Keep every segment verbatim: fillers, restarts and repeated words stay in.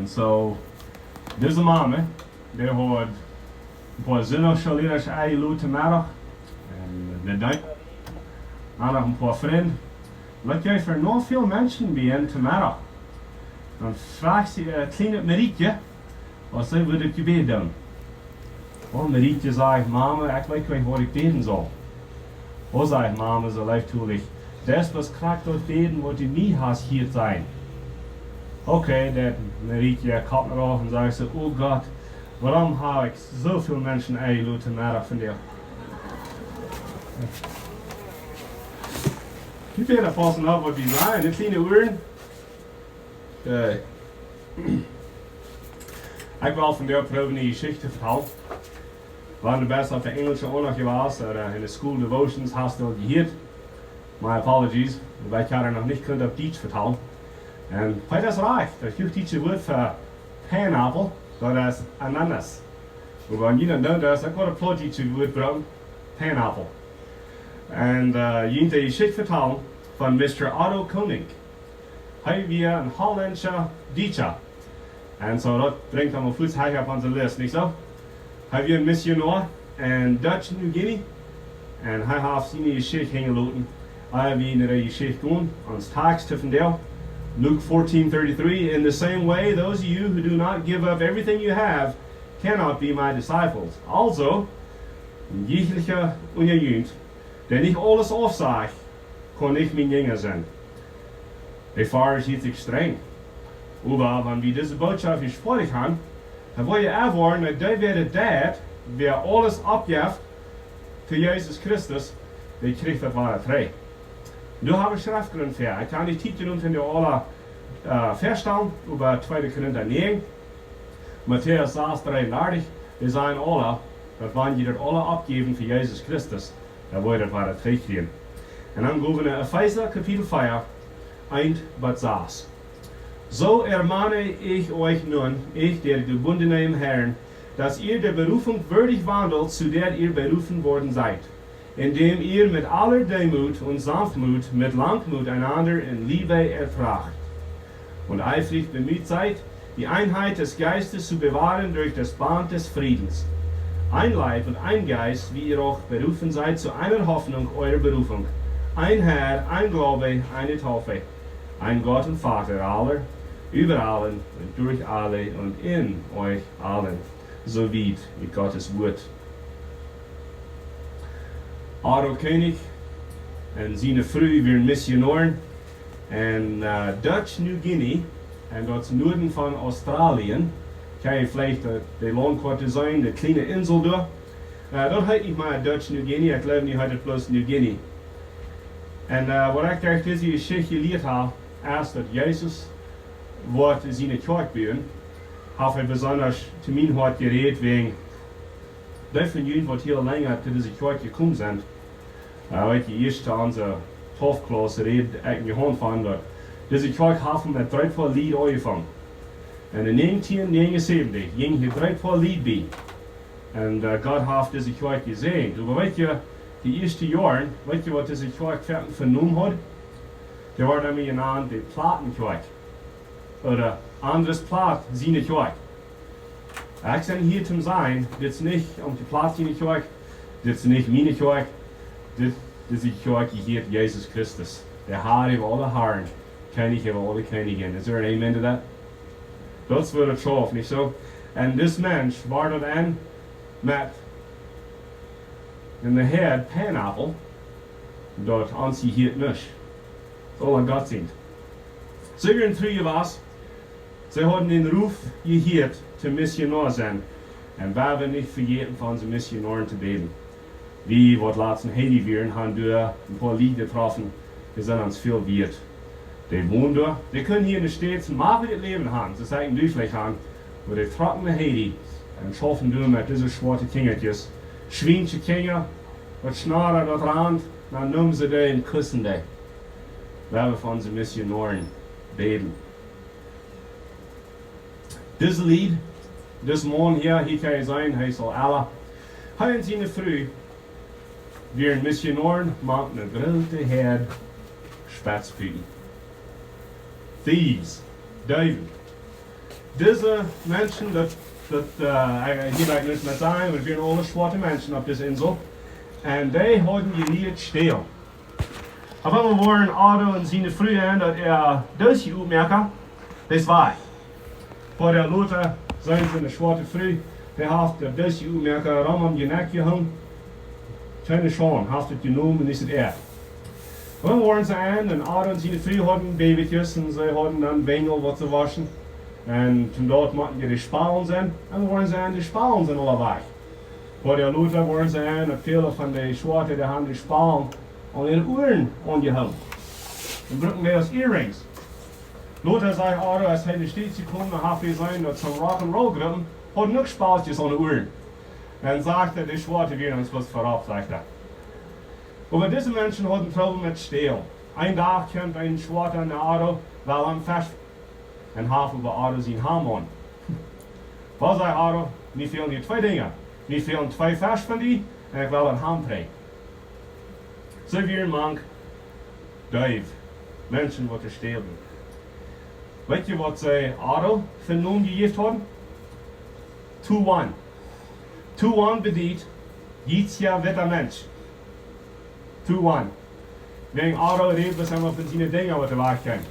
So, dise Mame, dee haud een poa Sindachschoollierasch enjelot to Meddach. Un de Deena, dan noch een poa Frind. Daut jeef ver noch väl Menschen bie to Meddach. Dan fruach see, äh, kjlienet Marietje, aus see wudd daut Jebäd doonen. Oh, Marietje, sajcht Mame, ekj weet nich, waut ekj bäden saul. Oh, sajcht Mame soo leeftolich, daut es bloos krakjt daut bäden, waut du mie hast hia sajen. Okay, daut Marietje kjikjt nopp un sajcht soo: "Oh Gott, wuarom hab ekj soo väl Menschen enjelot to Meddach vondoag?" Jie wellen paussen opp, waut wie sajen, de kjliene Uaren. Okay. Ekj well vondoag proowen eene Jeschicht to vetalen. Wan du best opp de enjelsche Oorlog jewast, ooda, äh, enne School Devotions hast du aul jehieet. My apologies, wiels ekj haud noch nich kunt opp Dietsch vetalen. Un Peter es rajcht, daut huachdietsche Wuat fa pineapple, daut es Ananas. Oba wan jie dan doonen, daut es uk waut daut plautdietsche Wuat brukt, pineapple. Un, äh, jie de Jeschicht vetalen von Mister Otto Koning. Hee wia een Hollendscha Dietscha. Un soo, daut brinjt am aul fuaz hia opp onse List, nich soo? Hee wia een Missionoa en Dutch New Guinea. Un hee haft siene Jeschicht hinjaloten. Hee wia enne Jeschicht gonen, ons Tekst vondoag. Luke fourteen thirty-three, "In the same way, those of you who do not give up everything you have cannot be my disciples." Also, een jichlicha unja junt, dee nich aules aufsajcht, kaun nich mien Jinja sennen. De Varsch hieet sikj strenj. Oba wan wie dise Bootschoft nich foadich haben, dan woa jie erwoaren, daut dee, wäa daut deit, wäa aules oppjeft fa Jesus Christus, dee kjricht daut wada trigj. Doa hab wie Schreftgrunt fa. Ekj kaun nich Tiet jenuach aule, äh, faststalen, äwa Tweede Korinta näajen, Matäus sas dreeundartich, dee sajen aule, daut wan jie daut aule oppjäwen fa Jesus Christus, dan woa jie daut wada trigj kjrieen. Un dan go wie no Efeesa Kapitel vea, eent bat sas. So ermahne ich euch nun, ich, der Gebundene im Herrn, dass ihr der Berufung würdig wandelt, zu der ihr berufen worden seid, indem ihr mit aller Demut und Sanftmut, mit Langmut einander in Liebe ertragt und eifrig bemüht seid, die Einheit des Geistes zu bewahren durch das Band des Friedens. Ein Leib und ein Geist, wie ihr auch berufen seid zu einer Hoffnung eurer Berufung. Ein Herr, ein Glaube, eine Taufe, ein Gott und Vater aller, über allen und durch alle und in euch allen. So wiet ut Gottes Wuat. Otto Koning un siene Fru wieren Missionoaren en, äh, Dutch New Guinea, un daut es Nuaden von Australien. Kjenn jie veleicht, äh, de Launtkoat seenen, de kjliene Insel doa. Äh, daut heet nich mea Dutch New Guinea, ekj jleew, nu heet daut bloos New Guinea. Un, äh, waut ekj derch dise Jeschicht jelieet hab, es daut Jesus, waut siene Kjoakj buen, haft hee besonda to mien Hoat jerät, wäajen dee von junt, waut hia lenja to dise Kjoakj jekomen sent, äh, weet jie, ieescht aun onse Taufklauss räd ekj en Johanes von daut. Dise Kjoakj haft met dree poa Lied aunjefongen. Un en näajentieen näajenunsäwentich jinkj hia dree poa Lied bie. Un, äh, Gott haft dise Kjoakj jesäajent. Oba weet jie, de ieeschte Joaren, weet jie, waut dise Kjoakj fa, fa Nomen haud? Dee wort emma jenant de Plattenkjoakj. Ooda Andres Platt siene Kjoakj. Ekj sie hia toom sajen, dit es nich om de Platt siene Kjoakj, dit es nich miene Kjoakj, dit, dise Kjoakj jehieet Jesus Christus, de Har äwa aule Haren, Kjennich äwa aule Kjennichs. Is there an amen to that? Daut es waut et schauft, nich soo? Un dis Mensch wort daut en met en de head pineapple, daut ons jehieet nich. Aula Gott sien. See wieren tru jewast, see hauden dän Ruf jehieet to Missionoa sennen. Un wie woaren nich vejäten, fa onse Missionoaren to bäden. Wie waut latst en Haiti wieren, haben doa een poa Lied jetroffen, dee sent ons väl wieet. Dee wonen doa, dee kunnen hia en de States een maklijet Läwen haben, see sajen, du veleicht haben, oba dee trocken no Haiti un schaufen doa met dise schwoate Kjinjasch, schwiensche Kjinja, waut schnarren, waut rannen, dan neemen see dee un kussen dee. Wie woaren fa onse Missionoaren bäden. Dis Lied, dis Maun hia, hia kjenn jie seenen, hee es aul ella. Hee un siene Fru wieren Missionoaren mank ne groote Häad Spatzputen. Thieves, Diewen. Dise Menschen, daut, daut, äh, hia well ekj nuscht met sajen, daut wieren aule schwoate Menschen opp dise Insel. Un dee hauden jelieet stälen. Opp eemol wieren Otto un siene Fru en, daut äa Doosje utmoaken, dee es wajch. Poa Doag lota seenen see ne schwoate Fru, dee haft daut Doosje utmoaken, rom om äa Nekj jehongen. Kjeene Schaund, haft et jenomen un es et äa. Dan wieren see en, un Otto un siene Fru hauden Babykjes un see hauden dan Wenjel waut see woschen. Un toom daut motten dee Spalen sennen, un wieren see en, dee Spalen sent aule wajch. Poa Doag lota wieren see en, daut väle von de Schwoate, dee hauden dee Spalen aun äare Uaren aunjehongen. Un bruckten dee aus earrings. Lota säd Otto, aus hee enne States jekomen, dan haft hee jeseenen, daut soone Rock'n'Roll Gruppen hauden uk Spalkjes aun de Uaren. Dan sajcht hee, dee Schwoate wieren ons waut verrauft, sajcht hee. Oba dise Menschen hauden Trubbel met stälen. Een Dach kjemt een Schwoata no Otto, well am Fesch, un haft äwa Otto sien Ham aun. Waut sajcht Otto? Mie fälen hia twee Dinja. Mie fälen twee Fesch von die, un ekj well daut Ham trigj. See wieren mank Deef, Menschen waut stälen. Weet jie waut see Otto fa Nomen jejäft hauden? Tuan. Tuan bediet jietsja witta Mensch. Tuan. Wäajen Otto räd bloos emma von siene Dinja waut hee wajchkjeem.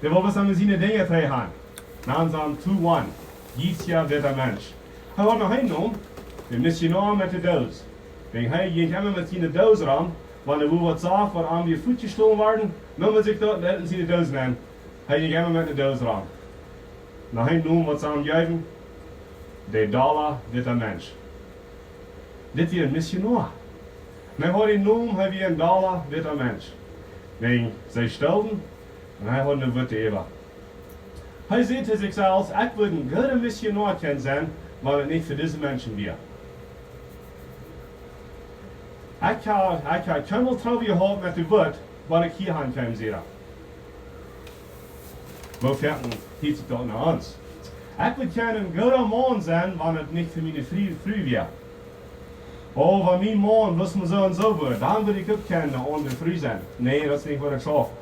Dee wull bloos emma siene Dinja trigj han. Nanen see am Tuan. Jietsja witta Mensch. Hee haud noch een Nomen, de Missionoa met de Doos. Wäajen hee jinkj emma met siene Doos rom, wan hee wua waut sach, waut am wia fuatjestolen worden, neem hee sikj daut un deed et en siene Doos nenn. Hee jinkj emma met ne Doos rom. Noch een Nomen waut see am jeewen, de dolla witta Mensch. Dit wia een Missionoa. Un hee haud een Nomen, hee wia een dolla witta Mensch. Wäajen see stoolden un hee haud ne Wut äwa. Hee säd to sikj selfst: Ekj wudd een gooda Missionoa kjennen sennen, wan et nich fa dise Menschen wia. Ekj ha, ekj ha kjeenmol Trubbel jehaut met de Wut, waut ekj hia aun kjeem, säd hee. Woo foaken hieet sikj daut no ons? Ekj wudd kjennen een gooda Maun sennen, wan et nich fa miene Fru, Fru wia. Oh, wan mien Maun bloos mau soo un soo wia, dan wudd ekj uk kjennen ne aundre Fru sennen. Nä, daut es nich waut et schauft.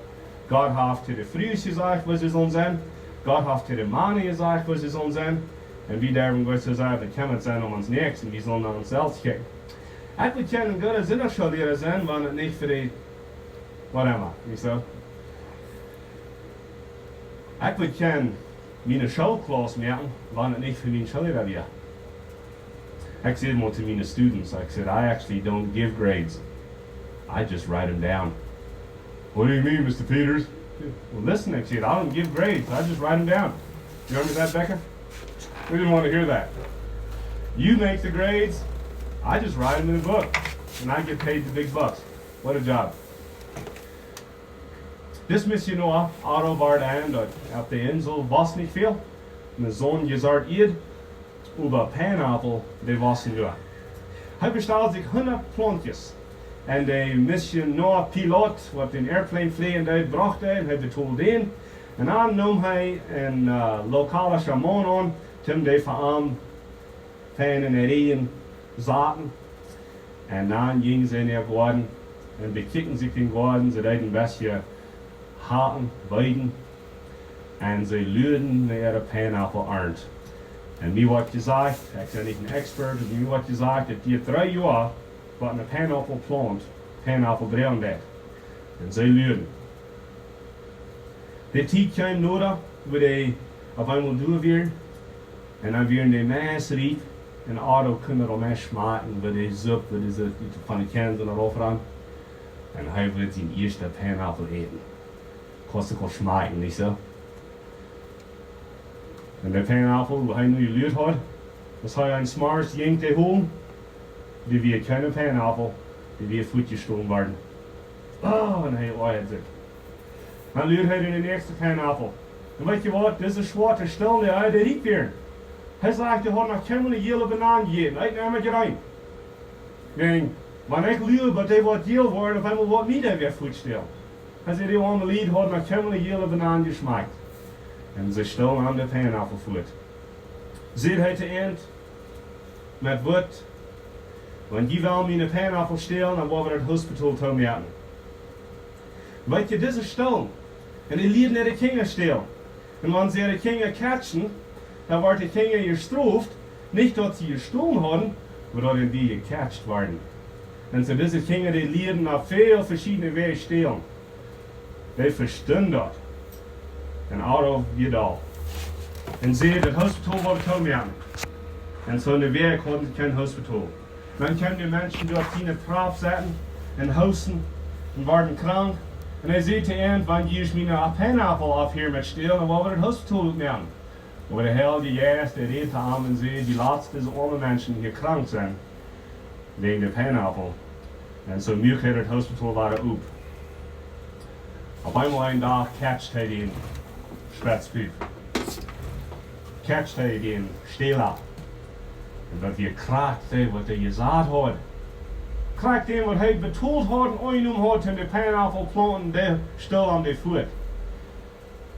Gott haft to de Frues jesajcht, waut see sellen sennen. Gott haft to de Mana jesajcht, waut see sellen sennen. Un wie derwen, waut see sajen, bekjemmat sennen om ons Näakjsten, wie sellen no ons selfst kjikjen. Ekj wudd kjennen een gooda Sindachsschoolliera sennen, wan et nich fa de, whatever, nich soo? Ekj wudd kjennen miene Schoolklaus moaken, wan et nich fa mienen Schoolliera wia. Ekj säd mol to miene students, ekj säd, "I actually don't give grades. I just write them down." "What do you mean, Mister Peters?" "Well, listen," ekj säd, "I don't give grades. I just write them down. You remember that, Becker?" We didn't want to hear that. "You make the grades. I just write them in a book, and I get paid the big bucks. What a job." Dis Missionoa, Otto, wort en, daut opp de Insel wos nich väl. Ne soone Sort Ieed, oba Pineapple, dee wossen doa. Hee bestald sikj hundat Plauntjes. Un de Missionoa Pilot, waut dän Airplane fläajen deed, brocht dee un hee betold dän. Un dan neem hee een, äh, lokalischa Maun aun, toom dee fa am fein en de Räajen saten. Un dan jinjen see en äa Goaden un bekjikjten sikj dän Goaden, see deeden een bät hacken, weeden. Un see luaden no äare Pineapple-Arnt. Un mie woat jesajcht, ekj sie nich een Expert, oba mie woat jesajcht, daut dee dree Joa, waut ne Pineapple Plaunt, Pineapple droagen deed. Un see luaden. De Tiet kjeem noda, wua dee opp eemol doa wieren. Un dan wieren dee meist riep. Un Otto kunn daut aul meist schmakjen, woo dee Supp, woo dee Supp von de Kjarn soo rauf rand. Un hee wull sien ieeschta Pineapple äten. Kost uk aul schmakjen, nich soo? Un de Pineapple, wua hee nu jeluat haud, aus hee eenen Smarts jinkj dee holen, dee wia kjeene Pineapple, dee wia fuatjestolen worden. Oh, un hee oajad sikj. Dan luat hee no de näakjste Pineapple. Un weet jie waut? Dise schwoate Stool, dee aul dee riep wieren. Hee sajcht, dee haud noch kjeenmol ne jäle Banaan jejäten. Ekj neem mie jrein. Wäajen, wan ekj lua, waut dee woat jäl woaren, opp eemol woat mie dee wada fuatstalen. Hee säd, dee oame Lied hauden noch kjeenmol ne jäle Banaan jeschmakjt. Un see stoolen am de Pineapple fuat. Säd hee to an, met Wuat, wan jie wellen miene Pineapple stalen, dan woa wie daut Hospital toomoaken. Weet jie, dise Stool, un dee lieeden äare Kjinja stälen. Un wan see äare Kjinja catchen, Dan worden de Kjinja jestroft, nich daut see jestolen hauden, oba daut see jecatcht worden. Un soo dise Kjinja, dee lieeden opp väl veschiedne Wäaj stälen. Dee vestunden daut. Un Otto wia doll. Un säd, daut Hospitol woat toomoaken. Un soo enne Wäakj hauden see kjeen Hospitol. Dan kjeemen de Menschen doa opp siene Trap sitten un hoosten un worden krank. Un hee säd to an: "Wan jie miene Pineapple opphieren met stälen, dan woa wie daut Hospitol oppmoaken." Oba de Heilje Jeist, dee räd to am un säd: "Jie lat dise oame Menschen hia krank sennen wäajen de Pineapple." Un soo muak hee daut Hospitol wada op. Opp eemol een Dach catcht hee dän Spetspief. Catcht hee dän Stäla. Un daut wia krakjt dee, waut hee jesat haud. Krakjt dän, waut hee betolt haud un aunjenomen haud, om de Pineapple plaunten, dee stoolt am dee fuat.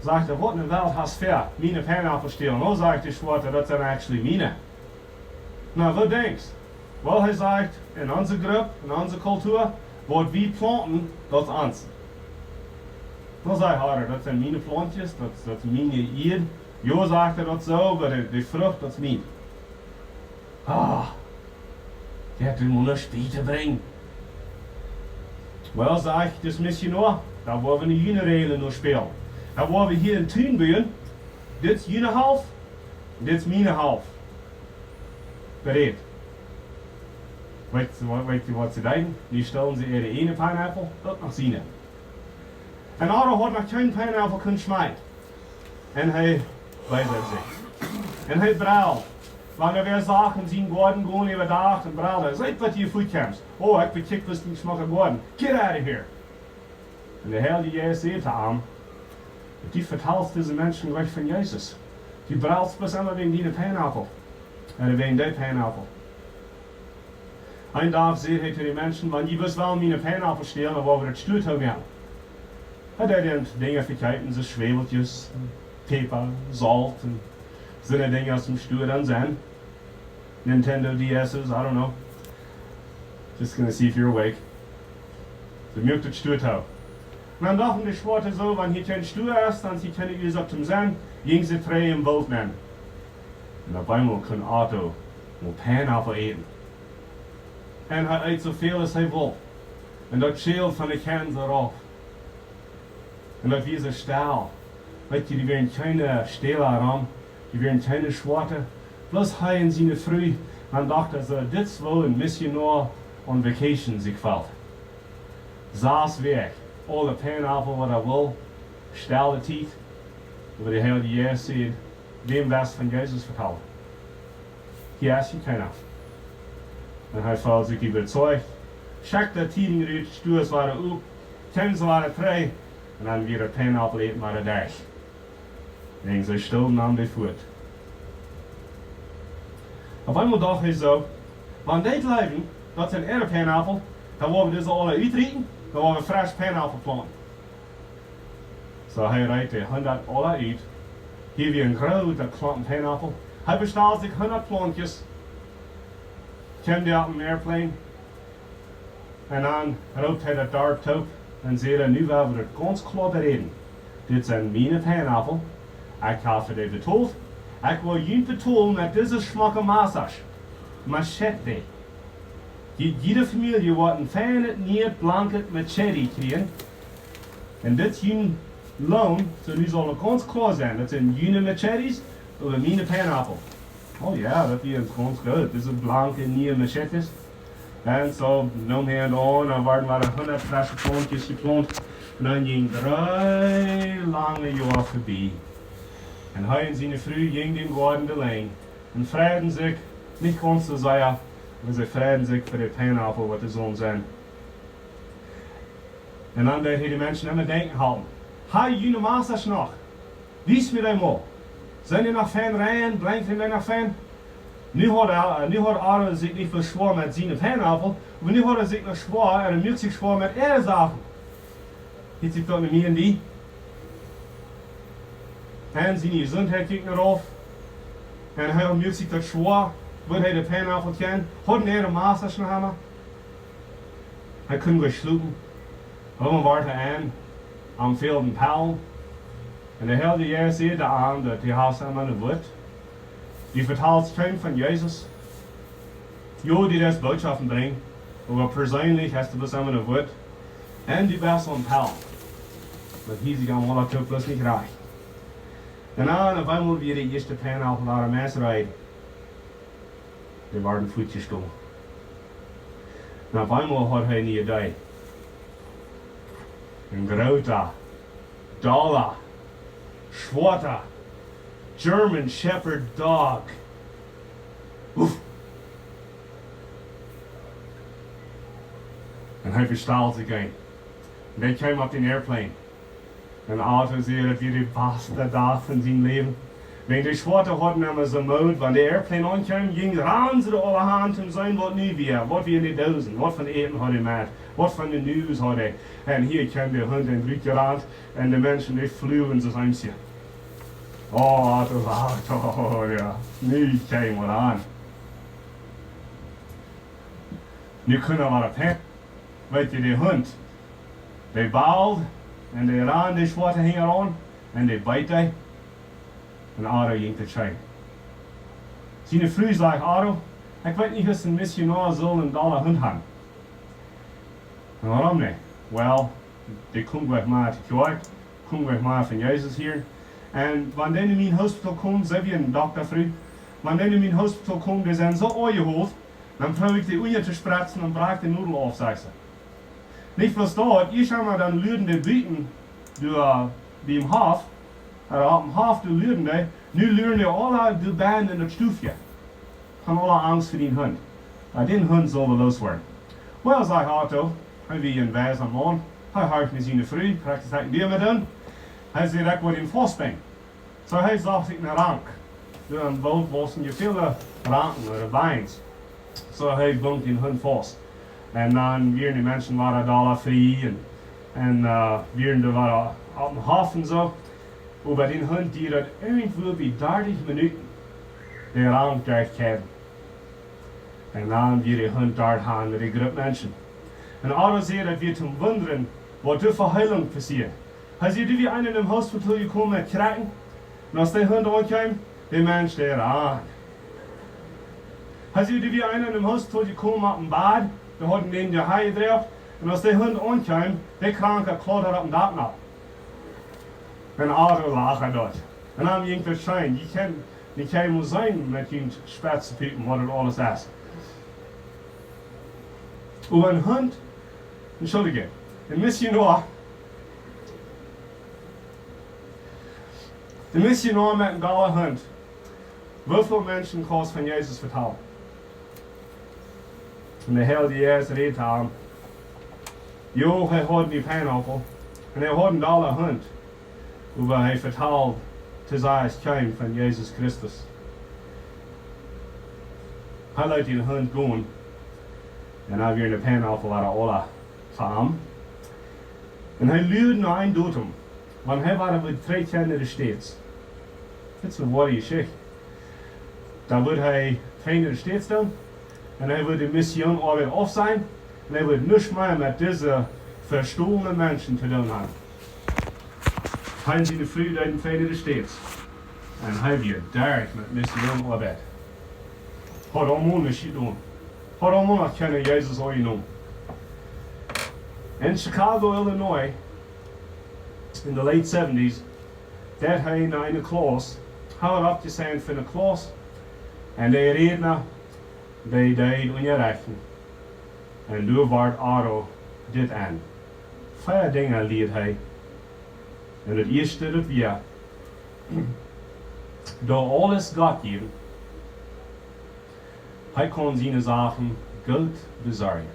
Sajcht hee: "Waut enne Welt hast du ver, miene Pineapple stälen?" "No," sajcht de Schwoata, "daut sent actually miene." "Na, waut denkjst?" "Well," hee sajcht, "en onse Grupp, en onse Kultua, waut wie plaunten, daut es ons." "No," sajcht hee, "daut sent miene Plauntjes, daut, daut es miene Ieed." "Jo," sajcht hee, "daut soo, oba de, de Frucht, daut es mien." "Ah, dee haft nu noch Spiete brinjen." "Well," sajcht dis Missionoa, "dan woa wie nu june Räajlen no spälen. Dan woa wie hia een Tun buen. Dit es june Halft, un dit es miene Halft." Bereit. Weetst du, weetst du, waut see deeden? Nu stoolen see äare eene Pineapple, daut noch siene. Un Otto haud noch kjeen Pineapple kunt schmakjen. Un hee beesad sikj. Un hee brald. Wan hee wia sach en sienen Goaden jegonen äwa Dach, dan brald hee: "Seet, waut du fuat kjemst. Oh, ekj bekjikj bloos dän schmocken Goaden. Get out of here." Un de Heilje Jeist säd to am: "Du vetalst dise Menschen nich von Jesus. Du brallst bloos emma wäajen diene Pineapple. Ooda wäajen dee Pineapple." Een Dach säd hee to de Menschen: "Wan jie bloos wellen miene Pineapple stälen, dan woa wie daut Stua toomoaken." Hee deed an Dinja vekjeepen, soo Schwäweltjes, Päpa, Solt un soone Dinja aus em Stua dan sent. Nintendo D S's, I don't know. Just gonna see if you're awake. See muak daut Stua too. Un dan dochten de Schwoate soo: "Wan hia kjeen Stua es, dan es hia kjeene Uasoak toom sennen." Jinjen see trigj em Woolt nenn. Un opp eemol kunn Otto mau Pineapple äten. Un hee eet soo väl aus hee wull. Un daut schäld von de Kjans rauf. Un daut wia soo stell. Weetst du, doa wieren kjeene Stäla rom, doa wieren kjeene Schwoate. Bloos hee un siene Fru. Dan docht hee soo: "Dit es woo een Missionoa on vacation sikj feelt." Sas Wäakj, aule Pineapple waut hee wull, stelle Tiet, oba de Heilje Jeist säd: "Wäm west von Jesus vetalen? Hia es kjeena." Un hee feeld sikj äwazeicht, schekjt de Tieden rut, Stuas wieren op, kjeemen see wieda trigj, un dan wia de Pineapple äten wieda derch. Un see stoolen am dee fuat. Opp eemol docht hee soo: "Wan dee jleewen, daut sent äare Pineapple, dan woa wie dise aule utrieten, dan woa wie fresch Pineapple plaunten." Soo hee reet dee hundat aula ut. Hia wia een groota Klompen Pineapple. Hee bestald sikj hundat Plauntjes. Kjeem dee opp een airplane. Un dan roopt hee daut Darp toop un säd: "Nu woa wie daut gaunz kloa beräden. Dit sent miene Pineapple. Ekj hab fa dee betolt. Ekj woa junt betolen met dise schmocke Masasch. Machete. Jie-, jiede Famielje woat een feinet, nieet, blanket Machete kjrieen. Un dit es jun Loon, soo nu saul et gaunz kloa sennen. Daut sent june Machetes, oba miene Pineapple." "Oh jo, daut wia ons gaunz goot. Dise blanke, niee Machetes." Un soo neem hee an, dan wieren wieda hundat fresche Plauntjes jeplaunt. Un dan jinjen dree lange Joa vebie. Un hee un siene Fru jinjen dän Goaden delenj. Un freiden sikj, nich gaunz soo sea, oba see freiden sikj fa de Pineapple, waut doa sullen sennen. Un dan deed hee de Menschen emma denkjen halpen: "Hab jie june Masasch noch? Wiest mie dee mol. Sent dee noch fein rein? Blenken dee noch fein?" Nu haud hee, nu haud Otto sikj nich bloos schwoa met siene Pineapple, oba nu haud hee sikj noch schwoa, un hee muak sikj schwoa met äare Sachen. Hieet sikj daut nich mea aun dee? Un siene Jesuntheit jinkj no rauf. Un hee muak sikj daut schwoa, woo hee de Pineapple kjennen. Hauden äare Masasch noch emma. Hee kunn goanich schlopen. Oba wort hee en, am fälden Pellen. Un de Heilje Jeist säd to am, daut hee haud emma eene Wut. Du vetalst kjeenem von Jesus. Jo, du deist Botschaften brinjen, oba perseenlich hast du bloos emma een Wuat. Un du best aum Pell. Daut hieed sikj aum Ola Toplis nich rajcht. Un dan opp eemol wia de ieeschte Pän aul wada meist reed. Dee worden fuatjestolen. Un opp eemol haud hee eene Idee. Een groota, dolla, schwoata German Shepherd Dog. Uff. Un hee vestald sikj een. Un hee kjeem opp dän Airplane. Un Otto säd, daut wia de baste Dach von sien Läwen. Wan de Schwoate hauden emma soo Moot, wan de Airplane aunkjeem, jinjen, randen see doa aula han toom seenen, waut nu wia, waut wia en de Doosen, waut von Äten haud hee met, waut von de News haud hee. Un hia kjeem de Hunt en Brut jerant, un de Menschen, dee fluagen soo een bät. Oh, Otto, Otto, oh, jo, nu kjeem waut aun. Nu kunn hee waut opp hee. Weetst, de Hunt, dee bald un dee rand de Schwoate hinjaraun un dee beet dee. Un Otto jinkj daut scheen. Siene Fru säd: "Otto, ekj weet nich, aus een Missionoa saul een dolla Hunt haben." "Un wuarom nich?" "Well, dee kjemt nich mea to Kjoakj, kjemt nich mea von Jesus hieren. Un wan dee no mien Hospital kjemt," säd dee, een Dokjtafru, "wan dee no mien Hospital kjemt, dee sent soo aunjehoolt, dan proow ekj dee unja to spretzen un brakj de Nodel auf," sajcht see. Nich bloos daut, ieescht emol dan luaden dee buten, doa biem Hoff, ooda oppem Hoff, doa luaden dee, nu luaden dee aula doa bennen en daut Stufje. Haben aula Angst fa dän Hunt. Oba dän Hunt sell wie loswoaren. Well, säd Otto, hee wia een weisa Maun, hee horcht no siene Fru, krakjt aus ekj en Dier met am. Hee säd: "Ekj woa dän faustbinjen." Soo hee socht sikj een Rank. Doa em Woolt wausen väle Ranken ooda Beins. Soo hee bunk dän Hunt faust. Un dan wieren de Menschen wada dolla frie un, un, äh, wieren doa wada oppem Hoff un soo. Oba dän Hunt dieed daut irjentwoo bie dartich Minuten, dän Rank derchkjrieen. Un dan wia de Hunt doa han met de Grupp Menschen. Un Otto säd, daut wia toom wundren, waut doa fa Heelunk passieed. Hee säd, doa wia eena em Hospital jekomen met Krakjten. Un aus dee Hunt aunkjeem, de Mensch, dee rand. Hee säd, doa wia eena em Hospital jekomen oppem Bad, dee hauden dän doa han jedroagen. Un aus dee Hunt aunkjeem, de Kranka klautad oppem Dak nopp. Un Otto lachad doa. Un dan jinkj daut scheen. Jie kjennen, jie kjennen seenen met june Spetze Piepen, waut daut aules es. Oba een Hunt, entschuldige, een Missionoa, een Missionoa met een dolla Hunt. Woo väl Menschen kaust von Jesus vetalen? Un de Heilje Jeist räd aun. Jo, hee haud een Pineapple. Un hee haud een dolla Hunt. Oba hee vetald to sien Kjeen von Jesus Christus. Hee leet dän Hunt gonen. Un hee wia een Pineapple, wia aula fa am. Un hee luad no een Datum, wan hee wada wudd trigj no de States. Dit es eene woare Jeschicht. Dan wudd hee trigj no de States doonen. Un hee wudd de Missionoabeit aufsajen. Un hee wudd nuscht mea met dise vestolne Menschen to doonen haben. Hee un siene Fru deeden trigj no de States. Un hee wia derch met Missionoabeit. Haud aulmol nuscht jedonen. Haud aulmol noch kjeenen Jesus aunjenomen. En Chicago, Illinois, in de late seventies, deed hee no eene Klauss, hee haud oppjeseenen fa eene Klauss, un de Rädna, dee deed unjarechten. Un doa wort Otto dit aun. Vea Dinja lieed hee. Un daut ieeschte, daut wia, doo aules Gott jäwen. Hee kaun siene Sachen goot besorjen.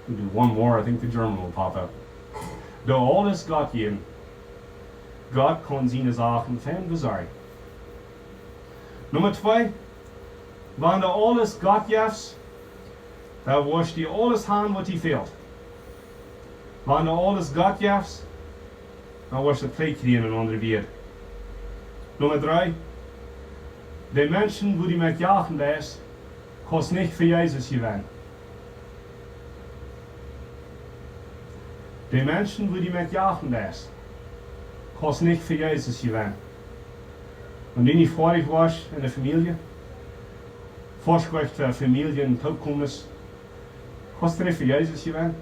We'll do one more, I think the German will pop up. Doo aules Gott jäwen. Gott kaun siene Sachen fein besorjen. Numma twee, wan du aules Gott jefst, dan woascht du aules haben, waut die fält. Wan du aules Gott jefst, dan woascht du trigj kjrieen, en aundre Wieed. Numma dree, de Menschen, wua du met jachen deist, kaust nich fa Jesus jewennen. De Menschen, wua du met jachen deist, kaust nich fa Jesus jewennen. Wan du nich foadich woascht enne Famielje, foadich woascht de Famielje en Toopkomes, woascht du fa Jesus jewennen?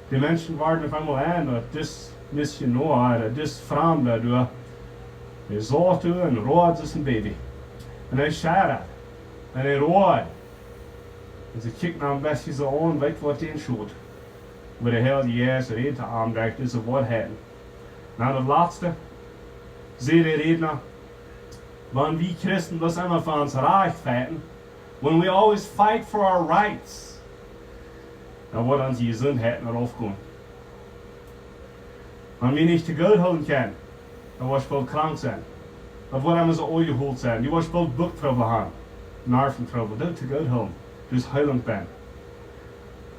De Menschen worden opp eemol aun, daut dis Missionoa, ooda dis Framda, doa, dee saut doa un road aus een Baby. Un hee schaudat. Un hee road. Un see kjikjten am een bät soo aun, weet waut dän schot. Oba de Heilje Jeist räd to am derch dise Woarheiten. Na, daut latste, säd de Rädna, wan wie Christen bloos emma fa ons Rajcht fighten, when we always fight for our rights, dan woat onse Jesuntheit raufgonen. Wan wie nich to goot hoolen kjennen, dan woascht du boolt krank sennen. Daut woat emma soo aunjehoolen sennen. Du woascht boolt Buktrubbel haben, Narfentrubbel. Daut to goot hoolen, daut Heelunk brinjen.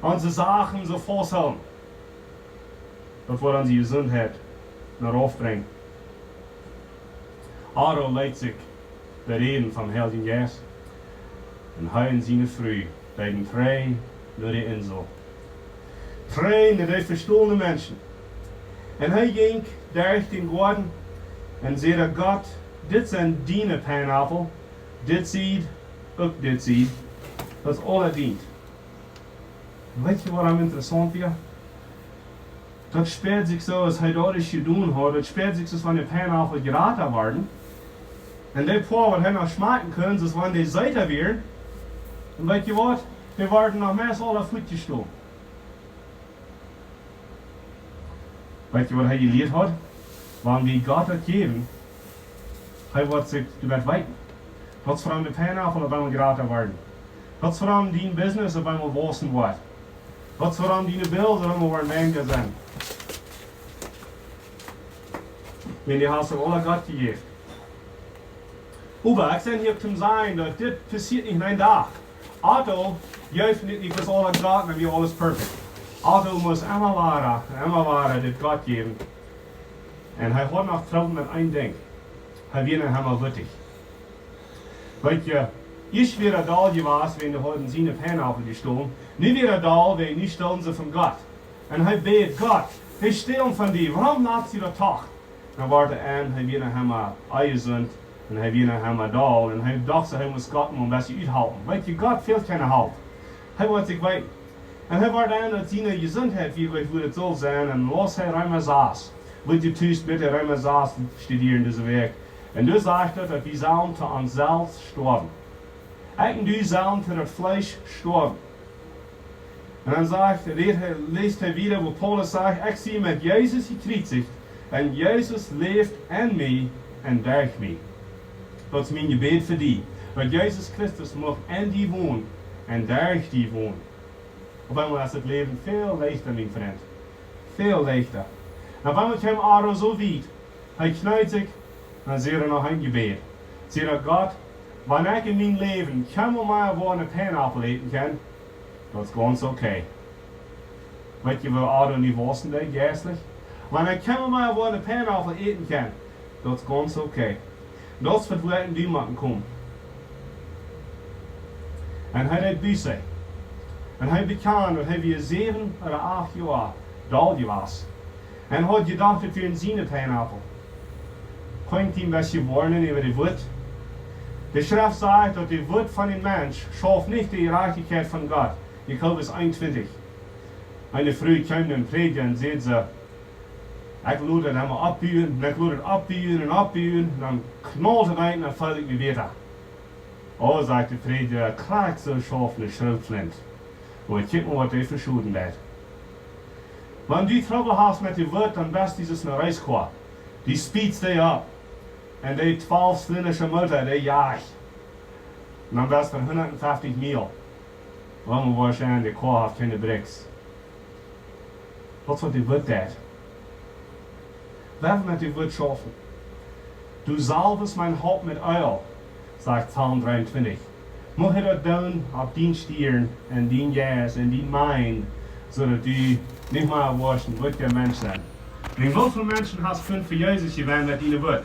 Onse Sachen soo fausthoolen, daut woat onse Jesuntheit no rauf brinjen. Otto leet sikj beräden vom Heiljen Jeist. Un hee un siene Fru deeden trigj no de Insel. Trigj no de vestolne Menschen. Un hee jinkj derch dän Goaden un säd: Gott, dit sent diene Pineappel, dit Sied, uk dit Sied, daut es aules dient. Weetst du, waut am interessaunt wia? Daut spieed sikj soo, aus hee daut ieescht jedonen haud, daut spieed sikj soo aus wan de Pineappel jrata worden. Un dee poa, waut hee noch schmakjen kunn, soo aus wan dee seeta wieren. Un weetst du waut? Dee worden noch meist aula fuatjestolen. Weetst du, waut hee jelieet haud? Wan wie Gott daut jäwen, hee woat sikj doamet weeten. Daut es wuarom de Pineappel opp eemol jrata worden. Daut es wuarom dien Business opp eemol wausen woat. Daut es wuarom diene Bills opp eemol woaren weinja sennen. Wan du hast aula Gott jejäft. Oba ekj sie hia om to sajen, daut dit passieet nich en eenen Dach. Otto jeef nich, nich bloos aula Gott, dan wia aules perfekt. Otto must emma wada, emma wada dit Gott jäwen. Un hee haud noch Trubbel met een Dinkj. Hee wia noch emma wuttich. Weetst du, ieescht wia hee doll jewast, wan hee haud siene Pineappel jestolen. Nu wia hee doll, wan nu stolen see von Gott. Un hee bäd: Gott, dee stälen von die, wuarom lat see daut doch? Dan wort hee en, hee wia noch emma onjesunt. Un hee wia noch emma doll. Un hee docht soo, hee must Gott mau een bät uthalpen. Weetst du, Gott fält kjeene Help. Hee woat sikj weeten. Un hee wort en, daut siene Jesuntheit wia, woo daut saul sennen. Un los hee Reema sas. Woa jie tus bitte Reema sas studieren dise Wäakj. Un doa sajcht daut, daut wie sellen to ons selfst stoawen. Ekj un du sellen to daut Fleesch stoawen. Un dan sajcht, läst hee, läst hee wieda, woo Paulus sajcht: Ekj sie met Jesus jekjriezicht, un Jesus läft en mie un derch mie. Daut es mien Jebäd fa die, daut Jesus Christus mucht en die wonen un derch die wonen. Opp eemol es daut Läwen väl leichta, mien Frint. Väl leichta. Un opp eemol kjeem Otto soo wiet, hee kjneed sikj, dan säd hee noch een Jebäd. Säd hee: Gott, wan ekj en mien Läwen kjeenmol mea wada ne Pineappel äten kaun, daut es gaunz okay. Weetst du, woo Otto nu wausen deed, jeistlich? Wan ekj kjeenmol mea wada ne Pineappel äten kaun, daut es gaunz okay. Daut es waut wie en die motten komen. Un hee deed Buße. Un hee bekjand, daut hee wia säwen ooda acht Joa doll jewast. Un haud jedocht, daut wieren siene Pineappel. Kaun ekj die een bät woarnen äwa de Wut? De Schreft sajcht, daut de Wut von een Mensch schauft nich de Jerajchtichkjeit von Gott. Jakobus eent twintich. Eene Fru kjeem no dän Prädja un säd see: Ekj lot daut emma oppbuen, un ekj lot daut oppbuen un oppbuen, un dan knault et eent un dan feel ekj mie bäta. Oh, sajcht de Prädja, krakjt soo schauft ne Schrootflint. Oba kjikj mol, waut dee fa Schoden deit. Wan du Trubbel hast met de Wut, dan best du soo aus ne Reiskoa. Dee spieet dee opp. Un dee twalf zylindrische Motor, dee jajcht. Un dan best du hundatfeftich Miel. Wuarom? Woarschienlich, de Koa haft kjeene Brakes. Waut es daut, de Wut deit? Wie woaren met de Wut schaufen. Du salbest mien Haupt met Eelj, sajcht Psalm dreeuntwintich. Mucht hee daut doonen opp dien Stirn un dien Jeist un dien mind, soo daut du nich mea woascht een wutja Mensch sennen. Un woo väl Menschen hast du fa Jesus jewonnen met diene Wut?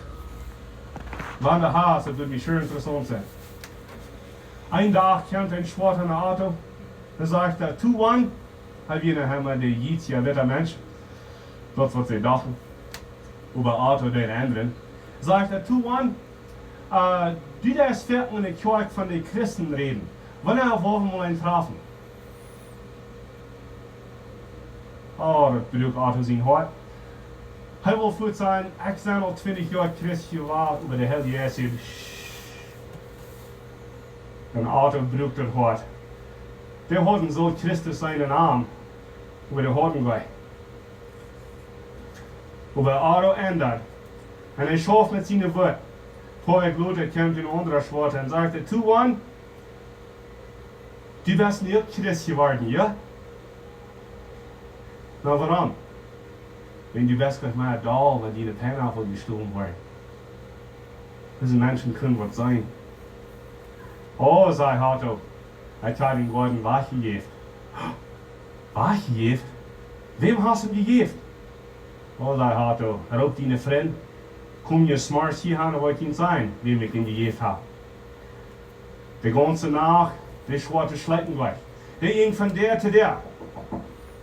Wan du hast, daut wudd mie sea interessaunt sennen. Een Dach kjemt een Schwoata no Otto, dan sajcht hee: "Two one." Hee wia noch emma de jietsja witta Mensch. Daut es waut see dochten. Oba Otto deed endren. Sajcht hee: "Two One, äh, du deist foaken enne Kjoakj von de Christen räden. Wanea woa wie mol eenen trafen?" Oh, daut bruak Otto sien Hoat. Hee wull fuaz sajen: "Ekj sie aul twintich Joa Christ jewast, oba de Heilje Jeist sajcht, sch-." Un Otto bruak daut Hoat. Dee hauden soo Christus sienen Nomen, oba dee hauden nich. Oba Otto endat. Un hee schauft met siene Wieed. Poa Joa lota kjemt een aundra Schwoata un sajcht: "Two One, du best nu uk Christ jeworden, jo?" "Na, wuarom?" "Wan du best nich mea doa, wan diene Pineappel jestolen woaren." Dise Menschen kunnen waut seenen. "Oh," sajcht Otto, "ekj hab dän Goaden wajchjejäft." "Wajchjejäft? Wäm hast du am jejäft?" "Oh," sajcht Otto, "roop diene Frind, kom jie zemorjes hia han, dan woa ekj junt sajen, wäm ekj dän jejäft hab." De gaunze Nacht, de Schwoata schleepen nich. Dee jinjen von Däa to Däa.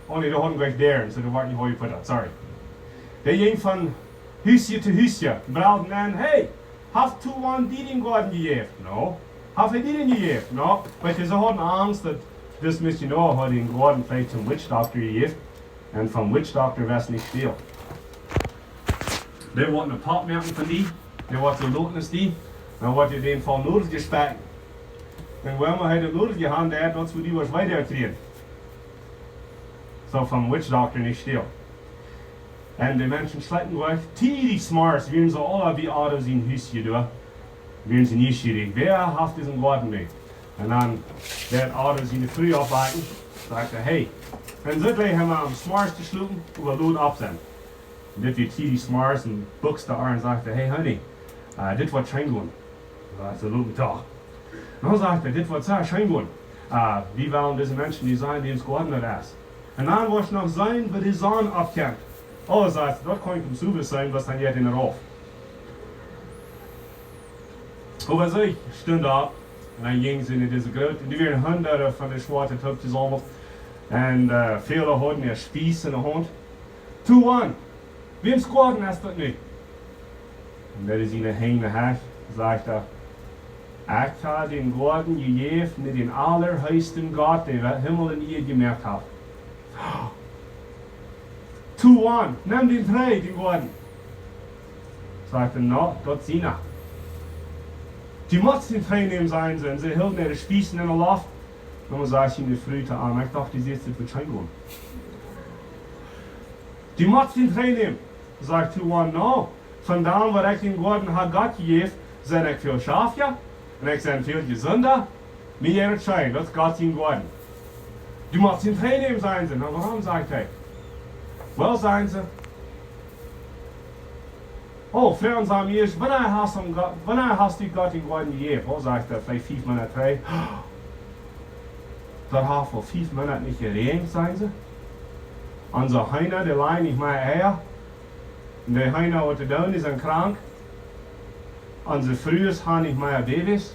Oh nä, dee hauden nich Däaren, soo dee wieren nich hia, sorry. Dee jinjen von Hus to Hus, brellden aun: "Hey, haft Two One die dän Goaden jejäft?" "No." "Haft hee die dän jejäft?" "No." Wiels see hauden Angst, daut dis Missionoa haud dän Goaden veleicht toom witch doctor jejäft. Un vom witch doctor wia nich väl. Dee woat een Popp moaken von die, dee woat soo loten aus die, dan woat dee dän voll Nudel jespekjt. Un wan hee de Nudel jehaunt haft, daut woat dee waut wieda kjrieen. Soo vom witch doctor nich väl. Un de Menschen schleepen nich. Tiedich zemorjes wieren see aula bie Otto sien Hus doa. Wieren see nieschierich: "Wäa haft disen Goaden nu?" Un dan deed Otto siene Fru oppwakjen, sajcht hee: "Hey, wan see jlikj haben aum zemorjes to schlopen, oba lot opp sennen." Un dit wia tiedich zemorjes, un buxt hee aun un sajcht: "Hey, honey, äh, dit woat scheen gonen." Soo, soo lot hee doch. Un dan sajcht hee: "Dit woat sea scheen gonen. Äh, wie wellen dise Menschen nich sajen, wäms Goaden daut es. Un dan woascht noch seenen, woo de Sonn oppkjemt." "Oh," sajcht see, "daut kaun ekj em Suwe seenen, waut dan jeit en rauf." Oba see stunt opp un dan jinjen see no dise Groote, un doa wieren Hunderte von de Schwoate toop jesaumelt. Un, äh, väle hauden äa Spieß enne Haunt. "Two One, wäms Goaden es daut nu?" Un wan hee siene Henj heeft, sajcht hee: "Ekj hab dän Goaden jejäft aun dän aulahechsten Gott, dee Himmel un Ieed jemoakt haft." "Two One, nemm dän trigj, dän Goaden." Sajcht hee: "No, daut es siena." "Du motst dän trigjnämen," sajen see, un see hilden äare Spieß enne Loft. Un dan sajcht siene Fru to am: "Ekj docht, du sädst, dit wudd scheen gonen." "Du motst dän trigjnämen," sajcht Two One. "No, von dan, waut ekj dän Goaden hab Gott jejäft, sie ekj väl schaftja un ekj sie väl jesunda. Mie jeit daut scheen, daut es Gott sien Goaden." "Du motst dän trigjnämen," sajen see. "No, wuarom?" sajcht hee. "Well," sajen see, "oh, froagen see am ieescht, wanea hast du Gott, wanea hast du Gott dän Goaden jejäft?" "Oh," sajcht hee, "veleicht fief Moonat trigj." "Daut haft aul fief Moonat nich jeräajent," sajen see. "Onse Heena, dee lajen nich mea Eia. Un de Heena, waut dee doonen, dee sent krank. Onse Frues haben nich mea Babys."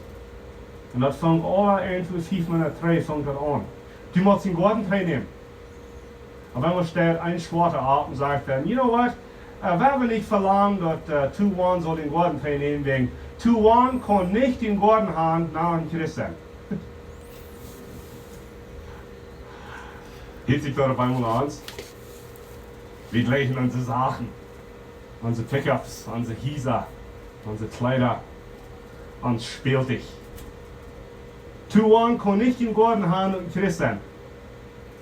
Un daut funk aul irjentwoo fief Moonat trigj funk daut aun. "Du motst dän Goaden trigjnämen." Opp eemol steit een Schwoata opp un sajcht dan: "You know what? Äh, wie haben nich velangt, daut, äh, Two One saul dän Goaden trigjnämen, wäajen Two One kaun nich dän Goaden haben, no een Christ sennen." Hieet sikj daut opp eemol aun? Wie jleichen onse Sachen, onse Pickups, onse Hiesa, onse Kjleeda, ons Spältich. "Two One kaun nich dän Goaden haben un een Christ sennen.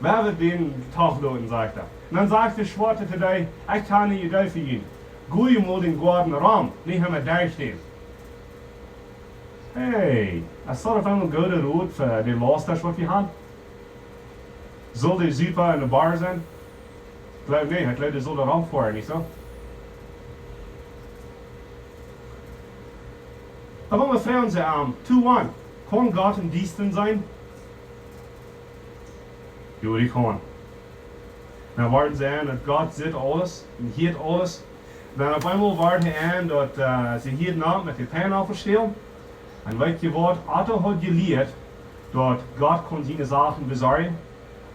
Wie haben dän doch doa," sajcht hee. Un dan sajcht de Schwoata to dee: "Ekj hab eene Iedee fa junt. Go jie mol dän Goaden rom, nich emma derch dän." Hey, es daut opp eemol een gooda Rot fa de Lastasch, waut wie haben? Saul dee Super enne Bar sennen? Ekj jleew, nä, ekj jleew, dee saul doa romfoaren, nich soo? Oba wie froagen see am: "Two One, kaun Gott em Diestren sennen?" "Jo, dee kaun." Dan worden see aun, daut Gott sitt aules un hieet aules. Dan opp eemol word hee aun, daut, äh, see hieeden opp met de Pineappel stälen. Un weet jie waut? Otto haud jelieet, daut Gott kaun siene Sachen besorjen.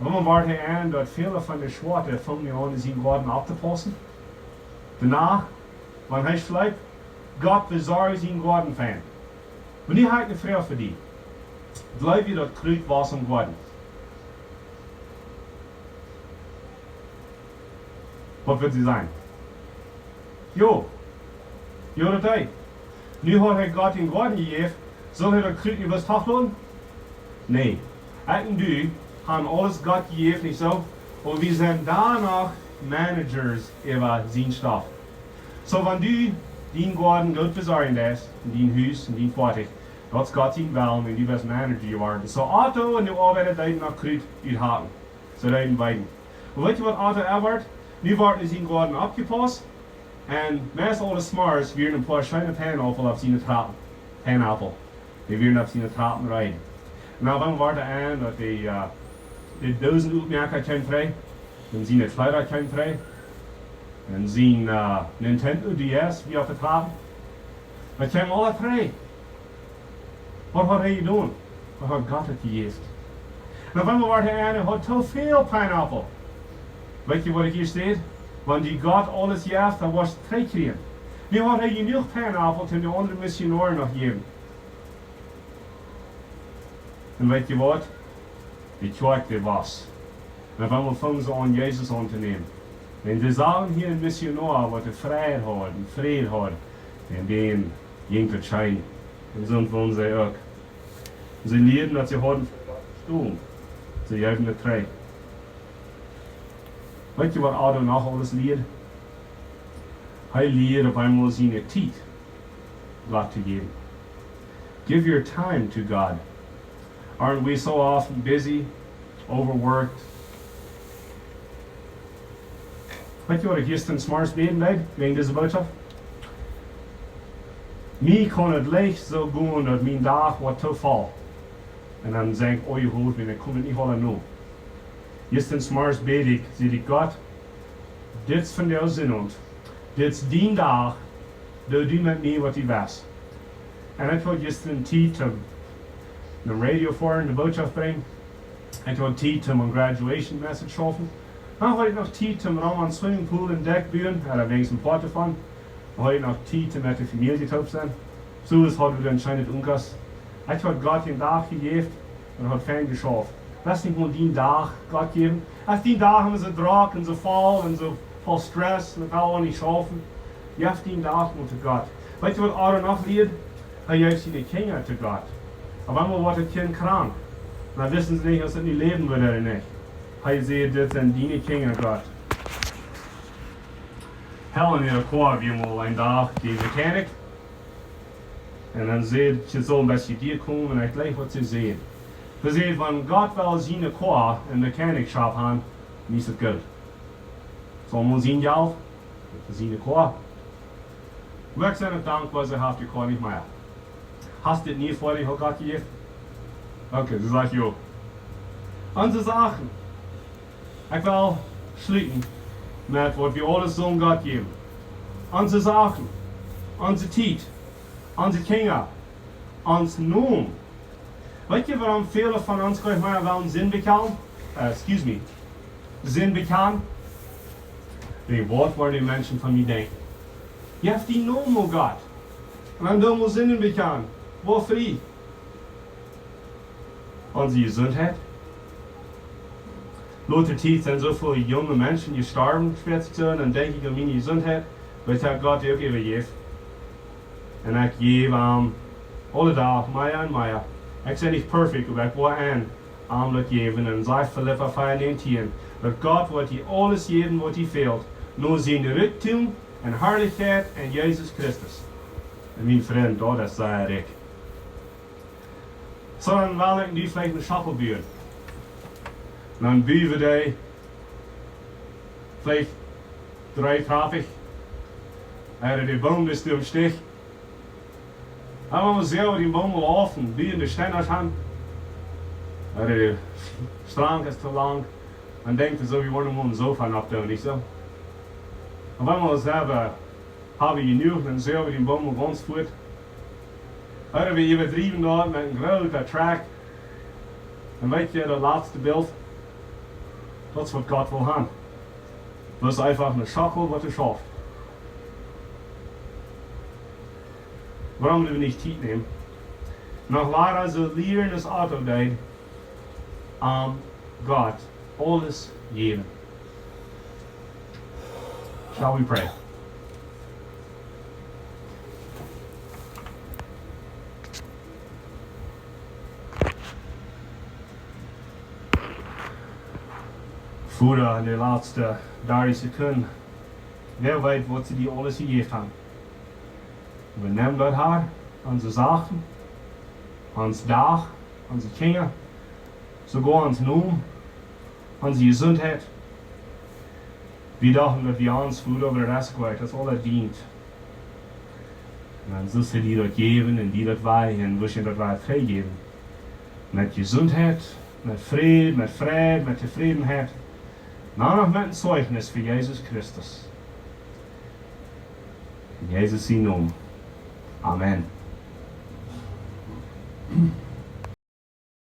Un dan word hee aun, daut väle von de Schwoate fungen aun, sien Goaden opptopaussen. Doano, wan hee schleep, Gott besorcht sienen Goaden fa am. Oba nu hab ekj eene Froag fa die. Jleew jie, daut Krut wausst em Goaden? Waut wudd jie sajen? Jo. Jo, daut deed. Nu haud hee Gott dän Goaden jejäft, sull hee daut Krut nu bloos tofloten? Nä. Ekj un du haben aules Gott jejäft, nich soo? Un wie sent dan noch Managers äwa sien Stoff. Soo, wan du dien Goaden goot besorjen deist, un dien Hus un dien Foatich, daut es Gott sien Wellen, un du best Manager jeworden. Soo, Otto un de Oabeida deeden noch Krut uthacken. See deeden beiden. Un weetst du waut Otto erwart? Nu wort en sien Goaden oppjepaust. Un meist aule Morjes wieren een poa scheene Pineappel opp siene Trappen. Pineappel. Dee wieren opp siene Trappen reed. Un dan wort hee aun, daut de, äh, de Doosen utmoaken kjeem trigj. Un siene Kjleeda kjeemen trigj. Un sien, äh, Nintendo D S wia opp de Trappen. Daut kjeem aula trigj. Waut haud hee jedonen? Waut haud Gott am jejäft? Un opp eemol wort hee aun, hee haud too väl Pineappel. Weetst du waut ekj hia steit? Wan die Gott aules jeft, dan woascht du trigj kjrieen. Nu haud hee jenuach Pineappel, om de aundre Missionoaren noch jäwen. Un weetst du waut? De Kjoakj, dee wia. Un opp eemol fungen see aun, Jesus auntonämen. Un see sagen hia een Missionoa, waut de Fräd haud, un Fräd haud. Un dän jinkj daut scheen. Un soo wullen see uk. See lieeden, daut see hauden jestolen. See jeewen daut trigj. Weetst du waut Otto noch aules lieed? Hee lieed opp eemol siene Tiet Gott to jäwen. Give your time to God. Aren't we so often busy, overworked? Weetst du waut ekj jistren zemorjes bäden deed, wäajen dise Botschaft? Mie kaun et leicht soo gonen, daut mien Dach woat too voll. Un dan denkj ekj, oh, ekj hop, ekj kom nich aula no. Jistren zemorjes bäd ekj, säd ekj: Gott, dit es vondoag Sindach. Dit es dien Dach. Doo du met mie waut du west. Un ekj haud jistren Tiet om no Radio foaren, de Botschaft brinjen. Ekj haud Tiet om een graduation message schaufen. Dan haud ekj noch Tiet om rom aun swimming pool un Deck buen, ooda weens een poat doavon. Dan haud ekj noch Tiet om met de Famielje toop sennen. Soo es, haud wie dan scheenet Unkast. Ekj haud Gott dän Dach jejäft un haud fein jeschauft. West nich mol dien Dach Gott jäwen? Aus dien Dach emma soo drock un soo voll un soo voll Stress un ekj well uk nich schaufen. Jeff dien Dach mol to Gott. Weetst du waut Otto noch lieed? Hee jeef siene Kjinja to Gott. Opp eemol wort daut Kjint krank. Dan wisten see nich, aus et nu läwen wudd ooda nich. Hee säd: Dit sent diene Kjinja, Gott. Helen äa Koa wia mol een Dach bie de Mechanic. Un dan säd see, see sull een bät hia komen, un ekj jleew waut see säd. See säd, wan Gott well siene Koa en de Mechanic Shop haben, dan es et goot. Saul mol sien Jelt, fa siene Koa. Oba ekj sie uk dankboa, see haft de Koa nich mea. Hast dit nie fa die Gott jejäft? Okay, see sajcht jo. Onse Sachen. Ekj well schluten met waut wie aules sellen Gott jäwen. Onse Sachen, onse Tiet, onse Kjinja, ons Nomen. Weetst du, wuarom väle von ons nich mea wellen Sind bekjanen? Äh, excuse me. Sind bekjanen? Wäajen waut woaren de Menschen von mie denkjen? Jeff dien Nomen, o Gott. Un dan doo wie Sinden bekjanen. Woa frie. Onse Jesuntheit. Latste Tiet sent soo väl junge Menschen jestorwen, spieet sikj soo, un dan denkj ekj aun miene Jesuntheit, waut ekj Gott uk äwajäf. Un ekj jäw am aule Dach mea un mea. Ekj sie nich perfekt, oba ekj woa am daut jäwen. Un sajcht Filippa vea näajentieen, daut Gott woat die aules jäwen, waut die fält, no sien Rikjdom un Harlichkjeit en Jesus Christus. Un mien Frint, daut es sea rikj. Soo, dan well ekj die veleicht eene Schaufel buen. Dan buen wie dee veleicht dree Trappen. Ooda de Boom es doa em Stich. Dan woa wie soo dän Boom aufloten, buen de Stendasch aun. Ooda de Strank es too lang. Dan denkj wie soo, wie woaren mol een Sofa oppdoonen, nich soo? Un wan wie ons haben, haben wie jenuach, dan soo wie dän Boom gaunz fuat. Ooda wie äwadriewen doa met een grooten Truck. Un weetst du, daut latste Bilt, daut es waut Gott well haben. Daut es eefach eene Schaufel, waut schauft. Wuarom doo wie nich Tiet nämen? Noch wieda soo lieren aus Otto deed, aun Gott aules jäwen. Shall we pray? Voda, en de latste dartich Sekunden, wäa weet, waut see die aules jejäft haben. Wie nämen daut, Har, onse Sachen, ons Dach, onse Kjinja, soogoa ons Nomen, onse Jesuntheit. Wie dochten, daut wie ons Voda, oba daut es goot, daut es aules dient. Un dan sust du die daut jäwen un die daut wada, un wurscht daut wada trigj jäwen. Met Jesuntheit, met Fräd, met Freid, met Tofrädenheit. Un dan noch met een Zeichnis fa Jesus Christus. En Jesus sien Nomen. Amen.